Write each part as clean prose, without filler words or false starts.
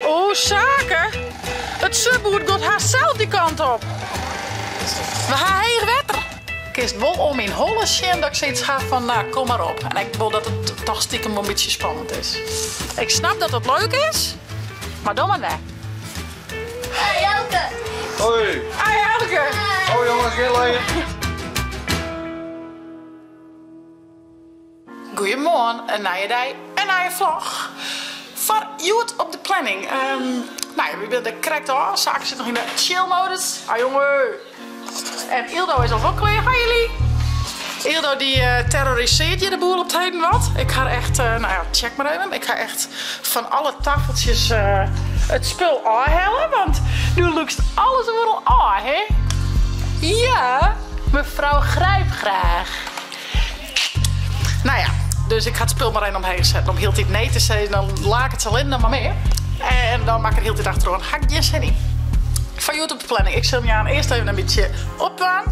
O Sake, it supboerd giet hast sels dy kant op. We ha heech wetter. Kinst wol oan myn holle sjen dat ik sayts ha fan, no, kom mar op. En ek wol dat it toch stikem wol in bytsje spannend is. Ik snap dat it leuk is, mar dan mar net. Hey Elke! Hoi! Hey Elke! Hoi jongens, gjin leien. Goeiemoarn, in nije dei, in nije vlog. Foar hjoed op de planning. Nou ja, we binne der krekt ôf. Sake sit noch yn de chillmodus. Hi jonge! En Ildo is al wol klear. Hi Illy! Ildo dy terrorisearret hjir de boel op 't heden wat. Ik ha echt, nou ja, check mar even. Ik ha echt fan alle tafeltsjes it spul ôfhelle, want nu lûkst alles oeral ôf, hè? Ja, mefrou Grijpgraag. Nou ja, dus ik ha it spul mar even omheech setten om hieltyd nee te sizzen, dan laket se allinnich noch mar mear. En dan moat ik der hieltyd achteroan. Ha ik gjin sin yn. Foar hjoed op de planning. Ik sil my aan earst even in bytsje opdwaan.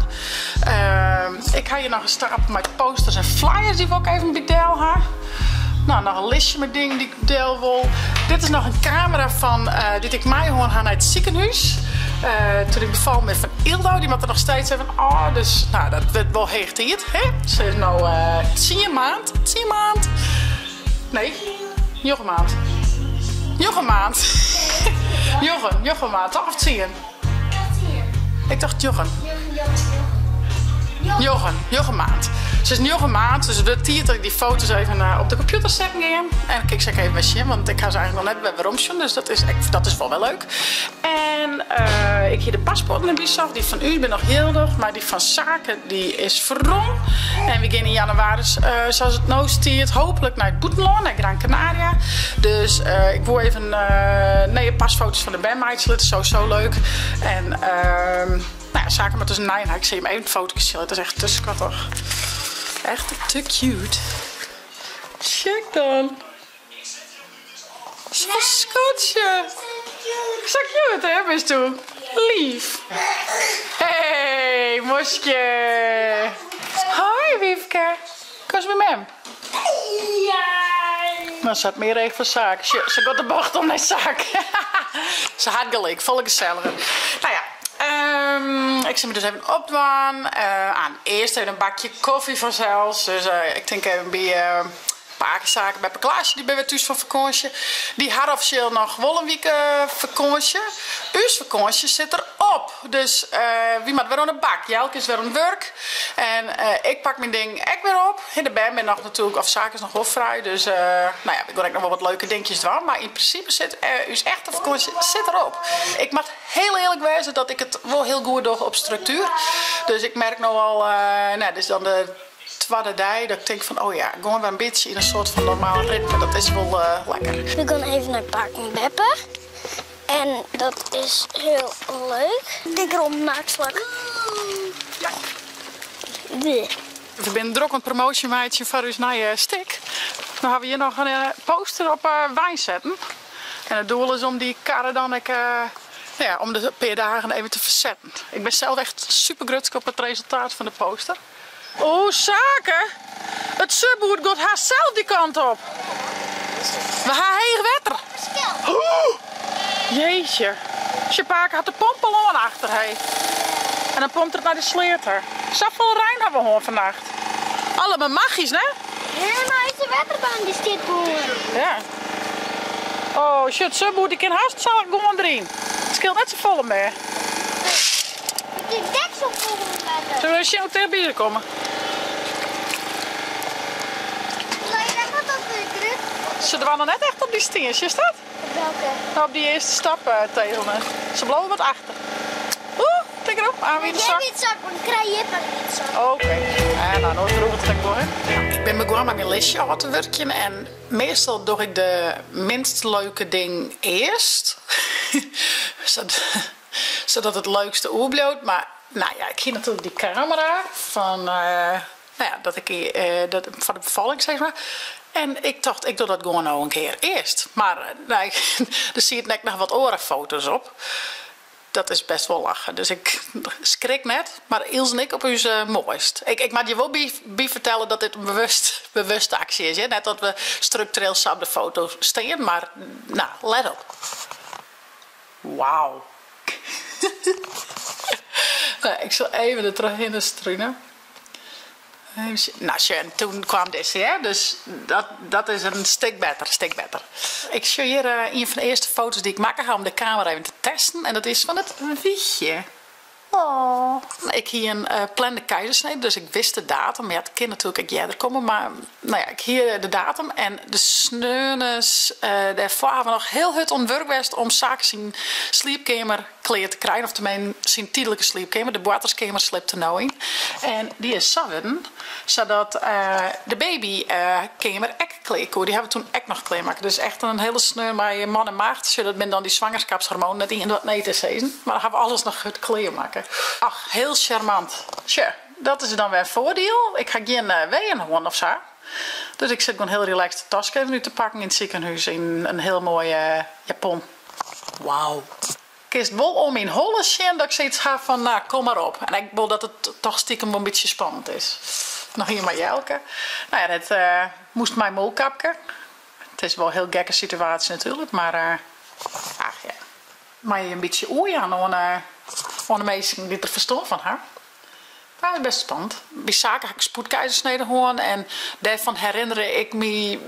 Ik ha hjir noch in stapel mei posters en flyers dy't wol ik even by del ha. No, noch in listje mei dingen dy't ik del wol. Dit is noch in kamera fan dy't ik meihân ha nei it sikehûs. Toen ik befallen bin fan Ildo, dy moat der noch steeds even ôf. Dus no, dat wurdt wol heech tiid. Hè? Se is no tsien maand. Tsien maand? Nee, njoggen maand. Njoggen maand. Njoggen, njoggen maand, toch? Of tsien? Ik tocht njoggen. Njoggen, njoggen maand. Se is njoggen maand, dus it wurdt tiid dat ik dy foto's even op de kompjûter setten gean. En kin ik se ek even wer sjen, want ik ha se eigentlik noch net wer werom sjoen, dus dat is ek, dat is wol wer leuk. En ik hie de paspoarten derby socht, dy fan ús binne noch jildich, mar dy fan Sake dy is ferrûn. En we gean yn jannewaris, sa's it no stiet, hooplik nei it bûtenlân, nei Gran Canaria. Dus ik woe even nije pasfoto's fan de bern meitsje litte, sowieso leuk. En nou ja, Sake moat dus in nije ha, ik sil jim even it fotoke sjen litte, it is echt te skattich. Echt te cute. Check dan. Zo'n skatsje. Sa cute, hè, bisto? Lief. Hey, moskje. Hoi, Wiefke. Komst by mem? Ja. Dan set mear each foar Sake. Sjoch, se giet de bocht om nei Sake. Se hat gelyk, folle geselliger. Nou ja, ik sil my dus even opdwaan. Aan earst even in bakje kofje fansels. Dus ik tink even by Pake Sake, beppe Klaasje, dy binne wer thús fan fakânsje. Dy ha offisjeel noch wol in wike fakânsje. Us fakânsje sit der op, dus wy moatte wer oan de bak. Jelke is wer oan it wurk en ik pak myn ding ek wer op. De bern binne noch natuerlik, of Sake is noch wol frij, dus no ja, we gean ek noch wol wat leuke dinkjes dwaan. Mar yn prinsipe sit ús echte fakânsje sit der op. Ik moat hiel earlik wêze dat ik it wol hiel goed doch op struktuer. Dus ik merk no al, no, dit is dan de twadde dei dat ik tink fan oh ja, gewoan wer in bytsje yn in soart fan normaal ritme, dat is wol lekker. We gaan even nei pake en beppe en dat is hiel leuk. Dikker om naakslak. Ja. We binne drok oan it promoasje meitsjen foar ús nije stik. No hawwe we hjir noch in poster op 'e wein setten. En it doel is om dy karre dan ek ja, om de pear dagen even te fersetten. Ik bin sels echt super grutsk op it resultaat fan de poster. O Sake, it supboerd giet hast sels dy kant op. We ha heech wetter. Jeetje. Sjoch, pake hat de pomp al oan achter, hé. En dan pompt er it nei de sleat ta. Safolle rein ha we hân fannacht. Allegear magisch, né? Ja, mar is de wetterbaan dy stiet gewoan. Ja. Oh, sjoch, it supboerd dy kin hast sa gewoan deryn. It skeelt net safolle mear. De deksel fol wetter. Sille we sjen hoe't tichtby se komme? Se dwaan noch net echt op dy stien, sjochst dat? Op welke? Nou, op dy earste stap tegen me. Se bliuwe wat achter. Oeh, tik erop, aan wie de zak. Jij zak, want krij je pak zak. Oké. Ja, nou, no droeg it ek wol, hè. Ik bin begonnen mei myn listje ôf te wurkjen en meastal doch ik de minst leuke ding earst. Sadat it leukste oerbliuwt. Mar nou ja, ik hie natuerlik dy kamera fan, nou ja, dat ik foar de befalling sis mar. En ik tocht, ik doch dat gewoan no in kear earst. Mar nee, der sieten ek noch wat oare foto's op. Dat is best wol lachen. Dus ik skrik net, mar Ilse en ik op ús moaist. Ik moat je wol by fertelle dat dit in bewuste aksje is. Net dat we struktureel sa op de foto stean, mar nou, let op. Wauw. Nou, ik sil even der trochhinne strune. Even sjen. Nou, sjen, toen kwam dizze, hè. Dus dat, dat is in stik better, stik better. Ik sjoch hjir eh, ien fan de earste foto's dy't ik makke ha om de kamera even te testen. En dat is fan it wichje. Oh. Ik hie in eh, plande keizersnede, dus ik wist de datum. Maar ja, it kin natuerlik ek earder komme, mar no ja, ik hie de datum en de sneones eh, dêrfoar ha we noch hiel hurd oan it wurk west om Sake syn sliepkeamer klear te krijen, of teminsten syn tydlike sliepkeamer, de boarterskeamer slipt er no yn. En dy is sa wurden, sadat de babykeamer ek klear koe. Dy ha we toen ek noch klearmakke. Dus echt in hiele sneon mei man en macht. Sjoch, dat binne dan dy swangerskapshormonen, net ien doart nee te sizzen. Mar dan ha we alles noch hurd klearmakke. Ach, hiel sjarmant. Sjoch, dat is dan wer in foardiel. Ik ha gjin weeën hân of sa. Dus ik sit gewoan hiel relaxed de taske even út te pakken yn it sikehûs yn in hiel moaie japon. Wauw. Kinst wol oan myn holle sjen dat ik sayts ha fan no, kom mar op. En ek wol dat it toch stikem wol in bytsje spannend is. Noch ien mei Jelke. No ja, dat moast mei mûlkapke. It is wol in hiel gekke situaasje natuerlik, mar ach ja. Moatte je in bytsje oerjaan oan de minsken dy't der ferstân fan ha. Dat is best spannend. By Sake ha ik spoedkeizersnede hân en dêrfan herinnere ik my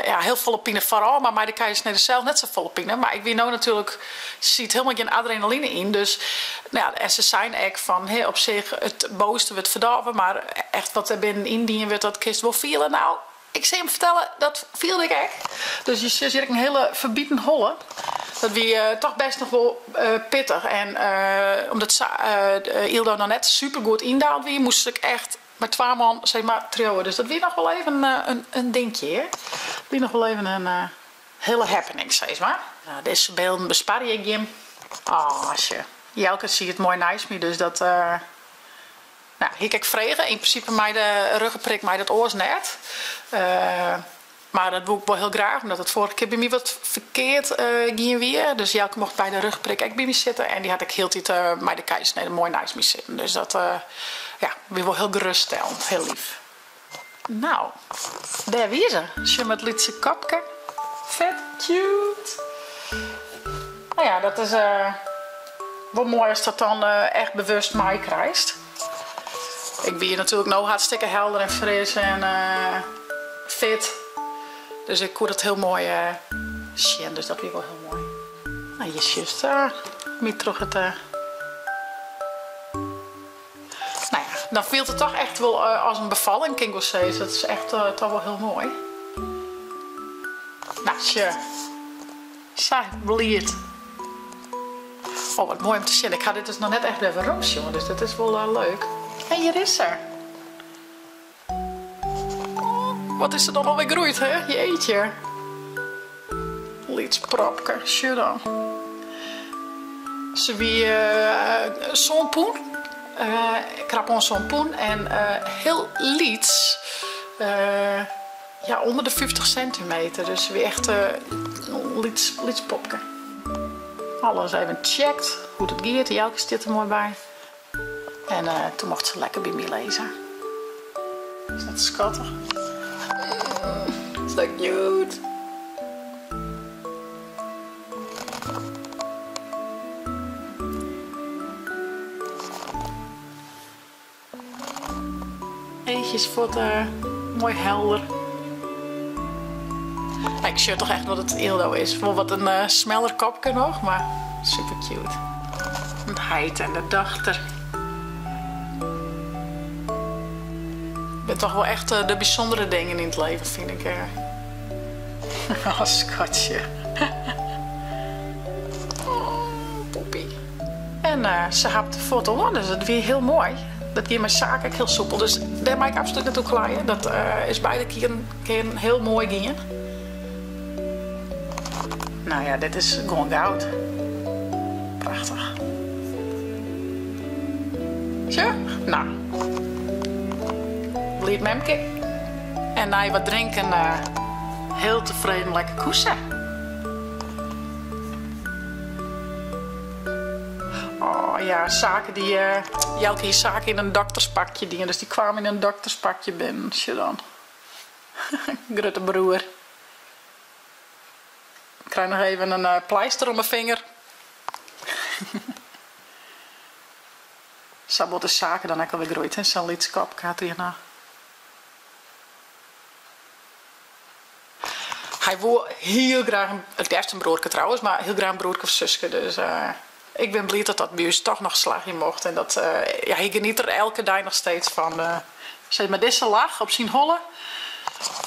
ja, hiel folle pine foarôf, mar mei de keizersnede sels net safolle pine. Mar ik wie no natuerlik, siet hielendal gjin adrenaline yn, dus no ja, en se seine ek fan hè, op sich it bovenste wurdt ferdôve, mar echt wat der binnenyn dien wurdt, dat kinst wol fiele. No, Ik sil jim fertelle, dat fielde ik ek. Dus je sjocht hjir ek in hiele ferbiten holle. Dat wie toch best noch wol pittich. En omdat Yldo noch net super goed yndaald wie, moast ik echt mei twa man sis mar triuwe. Dus dat wie noch wol even in dinkje hear. Wie noch wol even in hiele happening sis mar. Nou, dizze bylden besparje ik jim. Oh, sjoch. Jelke siet moai neist my, dus dat. Nou, hie ik ek frege. Yn prinsipe mei de ruggenprik mei dat oars net. Mar dat woe ik wol hiel graach, omdat it foarige kear by my wat ferkeard gien wie. Dus Jelke mocht by de ruggenprik ek by my sitte en dy hat ek hieltyd mei de keizersnede moai neist my sitten. Dus dat ja, wie wol hiel geruststellend, hiel lief. Nou, dêr wie se. Sjoch mar it lytse kopke. Fet cute. No ja, dat is wol moai ast dat dan echt bewust meikrijst. Ik wie natuerlik no hartstikke helder en fris en fit. Dus ik koe dat hiel moai sjen, dus dat wie wol hiel moai. No, hjir sjochst my troch it. No ja, dan fielt it toch echt wol as in befalling, kin ik wol sizze. Dat is echt toch wol hiel moai. No, sjoch. Sa bliid. Oh, wat moai om te sjen. Ik ha dit dus noch net echt wer werom sjoen, dus dat is wol leuk. En hjir is se. Oh, wat is se dan alwer groeid, hè? Jeetje. Lyts propke, sjoch dan. Se wie sân pûn, krap oan sân pûn en hiel lyts, ja ûnder de 50 sintimeter. Dus se wie echt in lyts, lyts popke. Alles even checkt hoe't it giet, Jelke stiet der moai by. En toen mocht se lekker by my lizze. Is dat skattich? So cute. Eachjes fuort moai helder. Ik sjoch toch echt wat it Yldo is. Wol wat in smeller kopke noch, mar super cute. In heit en de dochter. Binne toch wol echt de bysûndere dingen yn it leven, fyn ik. Oh, skatsje. Oh, poepie. En se hapt de fuort oan, dus dat wie hiel moai. Dat gie mei Sake ek hiel soepel, dus dêr mei ik absolút net oer kleie. Dat is beide kearen hiel moai gien. Nou ja, dit is gewoan goud. Prachtich. Sjoch, nou. Bliid memke. En nei wat drinken hiel tefreden lekker koese. Oh ja, Sake dy, Jelke hie Sake yn in dokterspakje dien, dus dy kwaam yn in dokterspakje binnen. Sjoch dan. Grutte broer. Ik krij noch even in pleister om 'e finger. Sa bot is Sake dan ek alwer groeid, hè? Sa'n lyts kopke hat hy noch. Hy woe hiel graach, it leafst in broerke trouwens, mar hiel graach in broerke of suske. Dus ik bin bliid dat dat by ús toch noch slagje mocht. En dat, ja, hy geniet der elke dei noch steeds fan. Sis mar dizze lach op syn holle,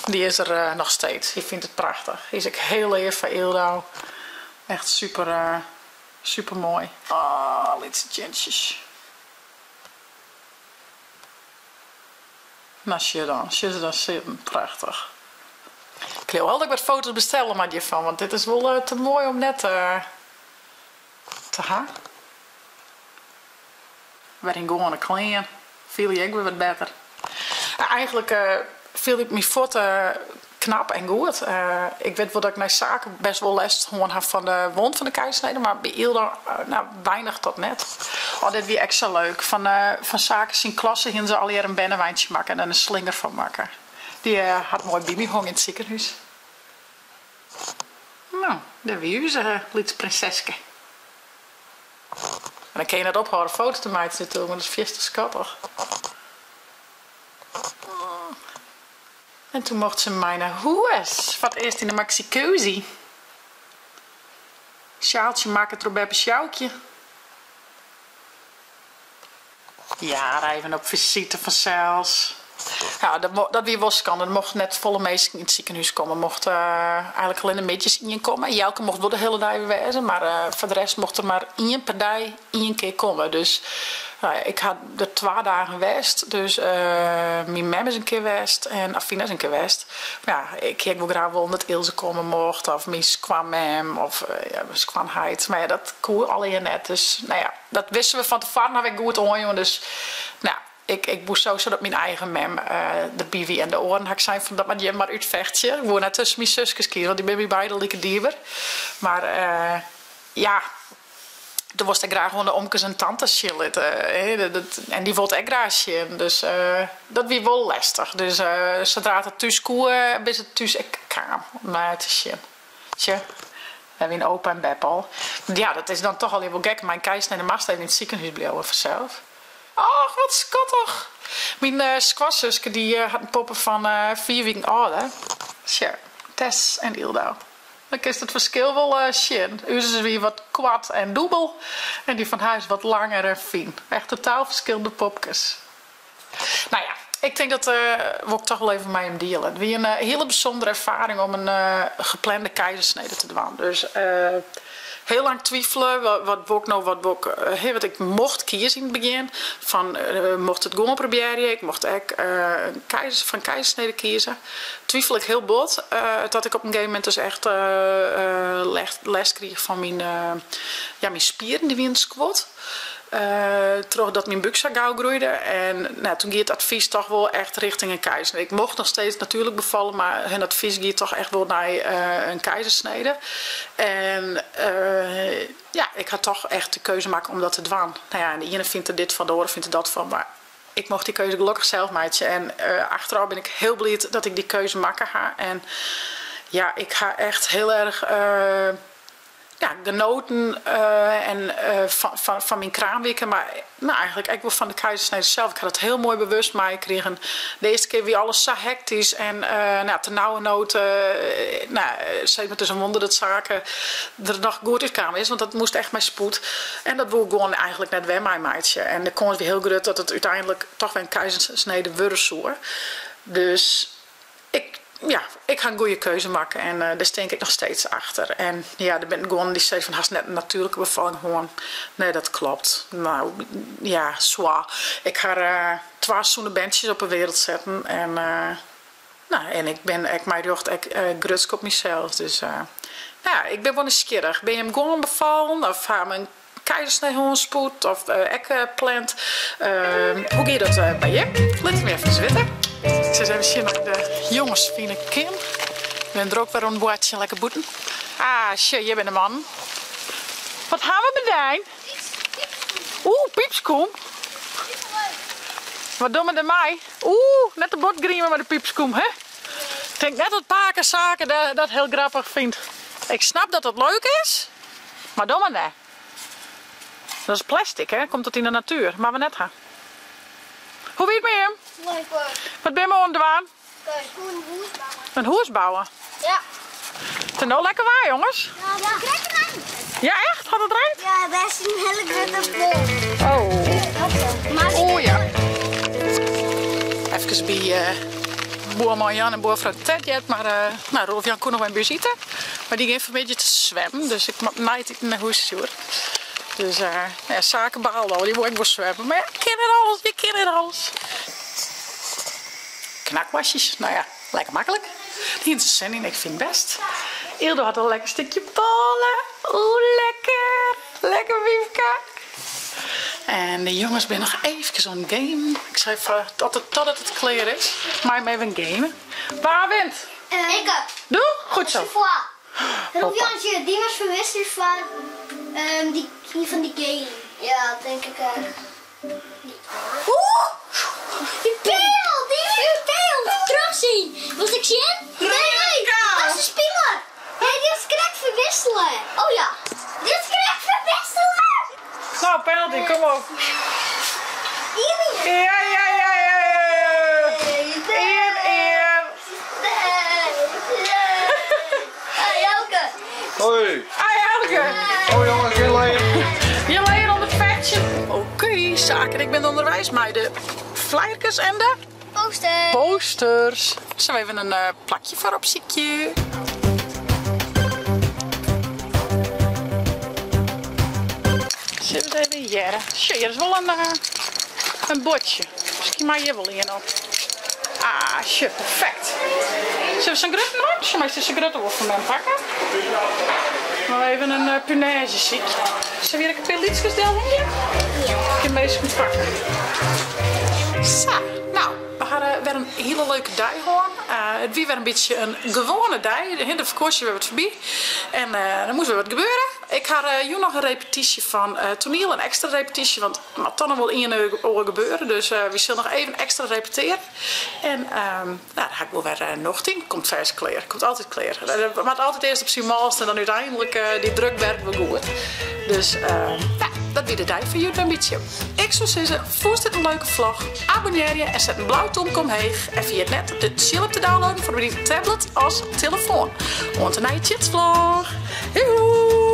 dy is der noch steeds. Hy fynt it prachtich. Hy is ek hiel leaf foar Yldau. Echt super, super moai. Oh, lytse teantsjes. No sjoch dan, sjoch se dan sitten. Prachtich. Ik leau al dat ik wat foto's bestelle moat hjirfan, want dit is wol te moai om net te ha. Wer yn gewoane klean. Fiel je ek wer wat better. Eigenlik fielde ik my fuort knap en goed. Ik wit wol dat ik nei Sake best wol lêst hân ha fan de wond fan de keizersnede, mar by Yldau no weinich tot net. Oh, dit wie ek sa leuk. Fan fan Sake syn klasse hiene se allegear in berneweintsje makke en in slinger fan makke. Dy hat moai by my hong yn it sikehûs. No, dêr wie ús lyts prinseske. En dan kinne je net ophâlde foto's te meitsjen natuerlik, want dat is fierste skattich. En toen mocht se mei nei hûs, foar it earst yn de Maxi-Cosi. Sjaaltsje makke troch beppe Sjoukje. Ja, even op fisite fansels. Ja, dat wie wol skande. Der mochten net folle minsken yn it sikehûs komme. Mocht eigenlik allinne middeis ien komme. Jelke mocht wol de hiele dei wêze, mar foar de rest mocht der mar ien per dei ien kear komme. Dus ik ha der twa dagen west. Dus myn mem is in kear west en Afina is in kear west. Mar ja, ik hie ek wol graach wollen dat Ilse komme mocht of myn skoanmem of ja, myn skoanheit. Mar ja, dat koe allegear net. Dus no ja, dat wisten we fan tefoaren ha we ek goed oanjûn. Dus no ja, ik, ik woe sowieso dat myn eigen mem derby wie. En de oaren ha ik sein fan dat moat jim mar útfechtsje. Ik woe net tusken myn suskes kieze, want dy binne my beide like dierber. Mar ja, do wolst ek graach oan de omkes en tantes sjen litte. En dy wol't ek graach sjen. Dus dat wie wol lestich. Dus sadra't it thús koe, binne se thús ek kaam om nei te sjen. Tsje, dêr wiene opa en beppe al. Ja, dat is dan toch allegear wol gek. Mei in keizersnede moatst even yn it sikehûs bliuwe fansels. Och, wat skattich! Myn skoansuske dy hat in poppe fan fiif wiken âlder. Tsje, Tess en Yldau. Dan kinst it ferskil wol sjen. Uzes wie wat koart en dûbel en dy fan har is wat langer en fyn. Echt totaal ferskillende popkes. Nou ja, ik tink dat wol ik toch wol even mei jim diele. It wie in hiele bysûndere erfaring om in geplande keizersnede te dwaan. Dus hiel lang twifele, wat wol ik no, wat wol ik, hè, want ik mocht kieze yn it begjin fan mocht it gewoan probearje, ik mocht ek in keizers, foar in keizersnede kieze. Twifele ik hiel bot, dat ik op in gegeven momint dus echt lêst krige fan myn, ja, myn spieren, dy wienen skuord. Trochdat myn búk sa gau groeide en nou, toen gie it advys toch wol echt richting in keizersnede. Ik mocht noch steeds natuerlik befalle, mar hun advys gie toch echt wol nei in keizersnede. En ja, ik ha toch echt de keuze makke om dat te dwaan. Nou ja, en de iene fynt der dit fan, de oare fynt der dat fan, mar ik mocht dy keuze gelokkich sels meitsje. En achterôf bin ik hiel bliid dat ik dy keuze makke ha. En ja, ik ha echt hiel erch ja, genoten en fan, fan myn kraamwike, mar no, eigenlik ek wol fan de keizersnede sels. Ik ha dat hiel moai bewust meikrigen. De earste kear wie alles sa hektysk en no, ternauwernood, no, sis mar, it is in wûnder dat Sake der noch goed útkaam is, want dat moast echt mei spoed. En dat woe ik gewoan eigenlik net wer meimeitsje. En de kâns wie hiel grut dat it úteinlik toch wer in keizersnede wurde soe. Dus ik, ja, ik ha in goede keuze makke en dêr stean ik ek noch steeds achter. En ja, der binne guon dy't sizze fan hast net in natuerlike befalling hân. Nee, dat klopt. No, ja, soit. Ik ha twa sûne berntsjes op 'e wereld setten en no, en ik bin ek mei rjocht ek grutsk op mysels. Dus no ja, ik bin wol nijsgjirrich. Binne jim gewoan befallen of ha jim in keizersnee hân, spoed of ek pland? Hoe gie dat by jim? Lit it my efkes witte. Ik sil ris even sjen oft ik de jonges fine kin. Ik bin drok wer oan it boartsjen, lekker bûten. Ah, sjoch, hjir binne de mannen. Wat ha we bedijn? Oeh, pypskûm. Wat dogge we dermei? Oeh, net te bot grieme mei de pypskûm, hè? Ik tink net dat pake Sake dat hiel grappich fynt. Ik snap dat dat leuk is, mar doch mar net. Dat is plastic, hè? Komt dat yn de natuer. Moatte we net ha. Hoe wie it mei jim? Leuk. Wat binne we oan it dwaan? Een hûs bouwe. In hûs bouwe? Ja. It is no lekker waar, jongens. Ja, krekt rein. Ja, echt? Hat it reind? Ja, best in hiele grutte bol. Oh. Oh ja. Efkes by buorman Jan en buorfrou Ted heard, mar nou, Rolf Jan koe noch wer by ús ite. Mar dy gean fanmiddei te swimmen, dus ik moat nei it iten nei hûs stjoere. Dus ja, Sake baalde al, dy woe ek wol swimme. Mar ja, je kinne net alles, je kinne net alles. Knakwoarstjes, nou ja, lekker maklik. Dêr hiene se sin yn, ik fyn it best. Ildo hat al in lekker stikje bôle. Oeh, lekker! Lekker wyfke! En de jonges binne noch eefkes oan it gamen. Ik sei foar tot it, totdat it klear is, mei jim even gamen. Wa wint? Ik. Doe? Goed zo. Rob Jansje, dy moatst ferwikselje foar dy fan dy game. Ja, tink ik echt. Oeh! Die peel! Die peel! Terugzien! Moast ik sjen? Nee! Dat is de spiler! Nee, dy is krekt ferwissele. Oh ja, dy is krekt ferwissele! Nou, penalty, kom op. Ja, ja, ja, ja, ja. Ien, ien. Hey, Elke. Hoi. Hoi, Elke. Oh jongens, geen leien. Je leien om het vechtje. Oké, Sake en ik bin ûnderweis mei de flyerkes en de Posters. posters. Zullen we even in plakje foar opsykje? Zullen we eens even hearre. Sjoch, hjir is wol in buordsje. Miskien mei hjir wol ien op. Ah, sjoch, perfekt. Sille we sa'n grutte dwaan? Sjoch, meist dizze grutte wol fan mem pakke. Mar even in punaise sykje. Sille we hjir ek in pear lytskes delhingje? Ja. Kin minsken pakke. Sa, nou, we hawwe wer in hiele leuke dei hân. It wie wer in bytsje in gewoane dei. De fakânsje wer wat foarby. En der moast wer wat gebeure. Ik ha jûn noch in repetysje fan toaniel, in ekstra repetysje, want der moat toch noch wol ien en oar gebeure. Dus wy sille noch even ekstra repetearje. En nou, dêr ha ik wol wer nocht yn. Komt fêst klear. Komt altyd klear. It moat altyd earst op syn mâlst en dan úteinlik dy druk werkt wol goed. Dus nou, dat wie de dei foar hjoed wer in bytsje. Ik soe sizze, fûnst dit in leuke vlog? Abonnearje en set in blau tomke omheech. En ferjit net de tsjilp te downloaden foar dyn tablet as telefoan. Oant de nije Tsjitsvlog. Joehoe!